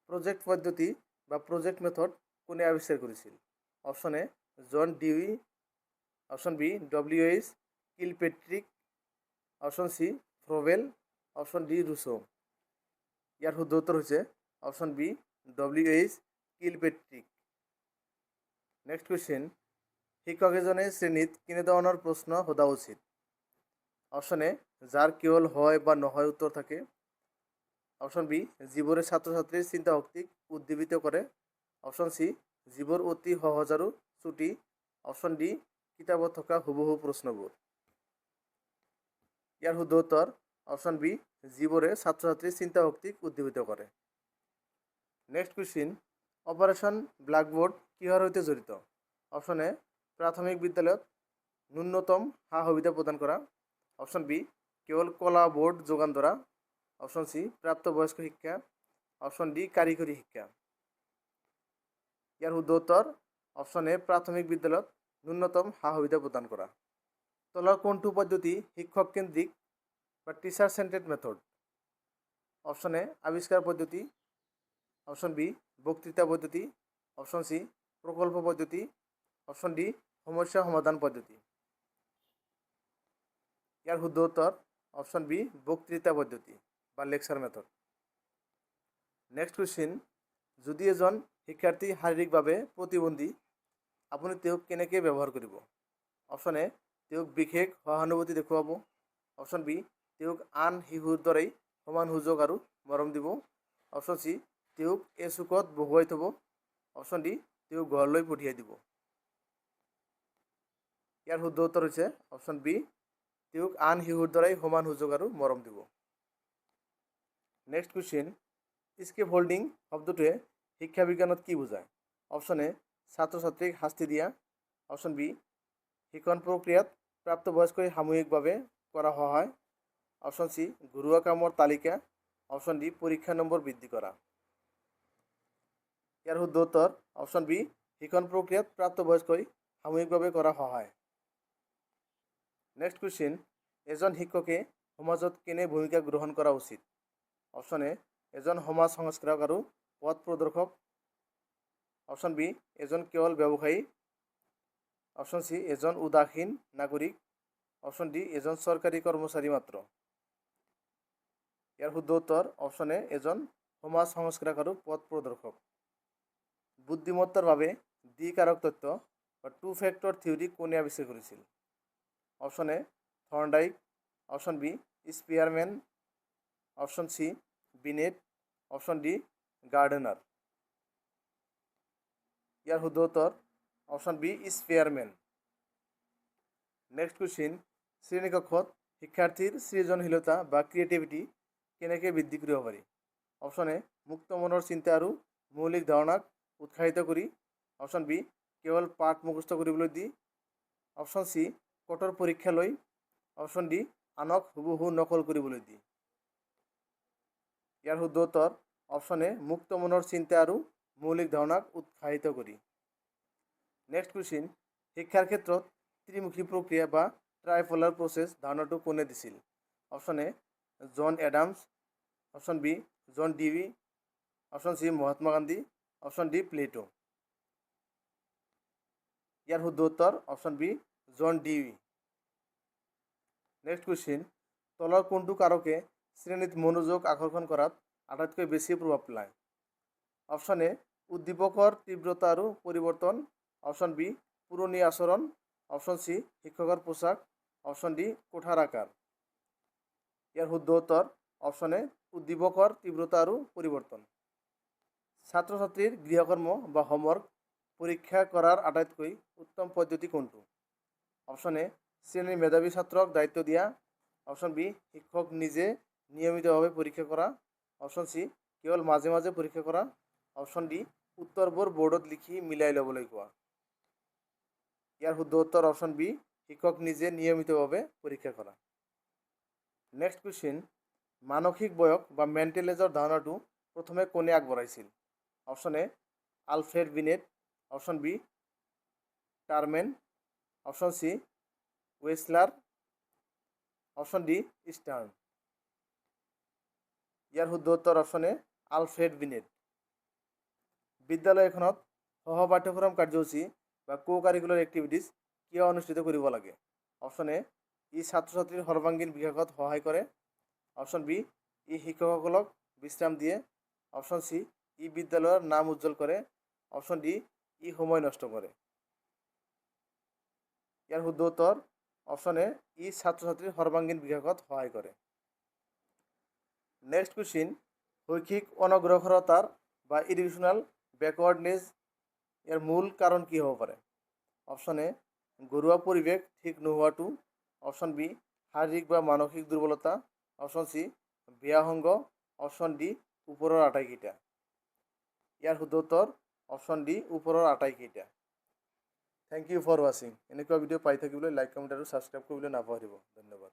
Project পদ্ধতি বা project method কোনে আৱিষ্কাৰ কৰিছিল? Option A John Dewey, option B W H Kilpatrick, option C Froebel, option D Rousseau. ইয়াৰ শুদ্ধ উত্তৰ হৈছে option B W H Kilpatrick. Next question, শিক্ষক এজনে শ্ৰেণীত কেনেধৰণৰ প্ৰশ্ন সোধা উচিত? অপশ্যন এ, যাৰ কেৱল হয় বা নহয় উত্তৰ থাকে। অপশ্যন বি, যিবোৰে ছাত্ৰ ছাত্ৰীৰ চিন্তা শক্তিক উদ্দীপিত কৰে। অপশ্যন চি, যিবোৰ অতি সহজ আৰু চুটি। অপশ্যন ডি, কিতাপত থকা হুবহু প্ৰশ্নবোৰ। ইয়াৰ শুদ্ধ উত্তৰ অপশ্যন বি, যিবোৰে ছাত্ৰ ছাত্ৰীৰ চিন্তা শক্তিক উদ্দীপিত কৰে। নেক্সট কুৱেশ্যন, অপাৰেশ্যন ব্লেকবোৰ্ড কিহৰ সৈতে জড়িত? অপশ্যন এ, প্ৰাথমিক বিদ্যালয়ত ন্যূনতম সা সুবিধা প্ৰদান কৰা। অপশ্যন বি, কেৱল কলা বোৰ্ড যোগান ধৰা। অপশ্যন চি, প্ৰাপ্তবয়স্ক শিক্ষা। অপশ্যন ডি, কাৰিকৰী শিক্ষা। ইয়াৰ শুদ্ধ উত্তৰ অপশ্যন এ, প্ৰাথমিক বিদ্যালয়ত ন্যূনতম সা সুবিধা প্ৰদান কৰা। তলৰ কোনটো পদ্ধতি শিক্ষক কেন্দ্ৰিক বা teacher centred method? Option A, আৱিষ্কাৰ পদ্ধতি। অপশ্যন বি, বক্তৃতা পদ্ধতি। অপশ্যন চি, প্ৰকল্প পদ্ধতি। অপশ্যন ডি, সমস্যা সমাধান পদ্ধতি। ইয়াৰ শুদ্ধ উত্তৰ অপশ্যন বি, বক্তৃতা পদ্ধতি বা লেকচাৰ মেথড। নেক্সট কুৱেশ্যন, যদি এজন শিক্ষাৰ্থী শাৰীৰিকভাৱে প্ৰতিবন্ধী, আপুনি তেওঁক কেনেকৈ ব্যৱহাৰ কৰিব? অপশ্যন এ, তেওঁক বিশেষ সহানুভূতি দেখুৱাব। অপশ্যন বি, তেওঁক আন শিশুৰ দৰেই সমান সুযোগ আৰু মৰম দিব। অপশ্যন চি, তেওঁক এচুকত বহুৱাই থ'ব। অপশ্যন ডি, তেওঁক ঘৰলৈ পঠিয়াই দিব। ইয়াৰ শুদ্ধ উত্তৰ হৈছে অপশ্যন বি, তেওঁক আন শিশুৰ দৰেই সমান সুযোগ আৰু মৰম দিব। নেক্সট কুৱেশ্যন, স্কেফল্ডিং শব্দটোৱে শিক্ষা বিজ্ঞানত কি বুজায়? অপশ্যন এ, ছাত্ৰ ছাত্ৰীক শাস্তি দিয়া। অপশ্যন বি, শিক্ষণ প্ৰক্ৰিয়াত প্ৰাপ্তবয়স্কই সামূহিকভাৱে কৰা সহায়। অপশ্যন চি, ঘৰুৱা কামৰ তালিকা। অপশ্যন ডি, পৰীক্ষা নম্বৰ বৃদ্ধি কৰা। ইয়াৰ শুদ্ধ উত্তৰ অপশ্যন বি, শিক্ষণ প্ৰক্ৰিয়াত প্ৰাপ্তবয়স্কই সামূহিকভাৱে কৰা সহায়। নেক্সট কুৱেশ্যন, এজন শিক্ষকে সমাজত কেনে ভূমিকা গ্ৰহণ কৰা উচিত? অপশ্যন এ, এজন সমাজ সংস্কাৰক আৰু পথ প্ৰদৰ্শক। অপশ্যন বি, এজন কেৱল ব্যৱসায়ী। অপশ্যন চি, এজন উদাসীন নাগৰিক। অপশ্যন ডি, এজন চৰকাৰী কৰ্মচাৰী মাত্ৰ। ইয়াৰ শুদ্ধ উত্তৰ অপশ্যন এ, এজন সমাজ সংস্কাৰক আৰু পথ প্ৰদৰ্শক। বুদ্ধিমত্তাৰ বাবে দ্বিকাৰক তত্ত্ব বা টু ফেক্টৰ থিয়ৰী কোনে আৱিষ্কাৰ কৰিছিল? Option A Thorndike, option B Spearman, option C Binet, option D Gardner. ইয়াৰ শুদ্ধ উত্তৰ অপশ্যন বি স্পিয়াৰমেন। নেক্সট কুৱেশ্যন, শ্ৰেণীকক্ষত শিক্ষাৰ্থীৰ সৃজনশীলতা বা ক্ৰিয়েটিভিটি কেনেকৈ বৃদ্ধি কৰিব পাৰি? অপশ্যন এ, মুক্ত মনৰ চিন্তা আৰু মৌলিক ধাৰণাক উৎসাহিত কৰি। অপশ্যন বি, কেৱল পাঠ মুখস্থ কৰিবলৈ দি। অপশ্যন চি, কঠোৰ পৰীক্ষা লৈ। অপশ্যন ডি, আনক হুবহু নকল কৰিবলৈ দি। ইয়াৰ শুদ্ধ উত্তৰ অপশ্যন এ, মুক্ত মনৰ চিন্তা আৰু মৌলিক ধাৰণাক উৎসাহিত কৰি। নেক্সট কুৱেশ্যন, শিক্ষাৰ ক্ষেত্ৰত ত্ৰিমুখী প্ৰক্ৰিয়া বা ট্ৰাইপলাৰ প্ৰচেছ ধাৰণাটো কোনে দিছিল? Option A John Adams, option B John Dewey, option C Mahatma Gandhi, option D Plato. ইয়াৰ শুদ্ধ উত্তৰ option B John Dewey. Next question, তলৰ কোনটো কাৰকে শ্ৰেণীত মনোযোগ আকৰ্ষণ কৰাত আটাইতকৈ বেছি প্ৰভাৱ পেলায়? অপশ্যন এ, উদ্দীপকৰ তীব্ৰতা আৰু পৰিৱৰ্তন। অপশ্যন বি, পুৰণি আচৰণ। অপশ্যন চি, শিক্ষকৰ পোছাক। অপশ্যন ডি, কোঠাৰ আকাৰ। ইয়াৰ শুদ্ধ উত্তৰ অপশ্যন এ, উদ্দীপকৰ তীব্ৰতা আৰু পৰিৱৰ্তন। ছাত্ৰ ছাত্ৰীৰ গৃহকৰ্ম বা হোমৱৰ্ক পৰীক্ষা কৰাৰ আটাইতকৈ উত্তম পদ্ধতি কোনটো? অপশ্যন এ, শ্ৰেণীৰ মেধাৱী ছাত্ৰক দায়িত্ব দিয়া। অপশ্যন বি, শিক্ষক নিজে নিয়মিতভাৱে পৰীক্ষা কৰা। অপশ্যন চি, কেৱল মাজে মাজে পৰীক্ষা কৰা। অপশ্যন ডি, উত্তৰবোৰ বৰ্ডত লিখি মিলাই ল'বলৈ কোৱা। ইয়াৰ শুদ্ধ উত্তৰ অপশ্যন বি, শিক্ষক নিজে নিয়মিতভাৱে পৰীক্ষা কৰা। নেক্সট কুৱেশ্যন, মানসিক বয়স বা মেণ্টেল এজৰ ধাৰণাটো প্ৰথমে কোনে আগবঢ়াইছিল? Option A Alfred Binet, option B Terman, option C ৱেছলাৰ, option D Stern. ইয়াৰ শুদ্ধ উত্তৰ অপশ্যন এ আলফ্ৰেড বিনেট। বিদ্যালয় এখনত সহ পাঠ্যক্ৰম কাৰ্যসূচী বা কো কাৰিকুলাৰ এক্টিভিটিছ কিয় অনুষ্ঠিত কৰিব লাগে? অপশ্যন এ, ই ছাত্ৰ ছাত্ৰীৰ সৰ্বাংগীন বিকাশত সহায় কৰে। অপশ্যন বি, ই শিক্ষকসকলক বিশ্ৰাম দিয়ে। অপশ্যন চি, ই বিদ্যালয়ৰ নাম উজ্জ্বল কৰে। অপশ্যন ডি, ই সময় নষ্ট কৰে। ইয়াৰ শুদ্ধ উত্তৰ অপশ্যন এ, ই ছাত্ৰ ছাত্ৰীৰ সৰ্বাংগীন বিকাশত সহায় কৰে। নেক্সট কুৱেশ্যন, শৈক্ষিক অনগ্ৰসৰতাৰ বা এডুকেশ্যনেল বেকৱাৰ্ডনেছ ইয়াৰ মূল কাৰণ কি হ'ব পাৰে? অপশ্যন এ, ঘৰুৱা পৰিৱেশ ঠিক নোহোৱাটো। অপশ্যন বি, শাৰীৰিক বা মানসিক দুৰ্বলতা। অপশ্যন চি, বেয়া সংগ। অপশ্যন ডি, ওপৰৰ আটাইকেইটা। ইয়াৰ শুদ্ধ উত্তৰ অপশ্যন ডি, ওপৰৰ আটাইকেইটা। Thank you for watching. এনেকুৱা ভিডিঅ' পাই থাকিবলৈ লাইক, কমেণ্ট আৰু ছাবস্ক্ৰাইব কৰিবলৈ নাপাহৰিব। ধন্যবাদ।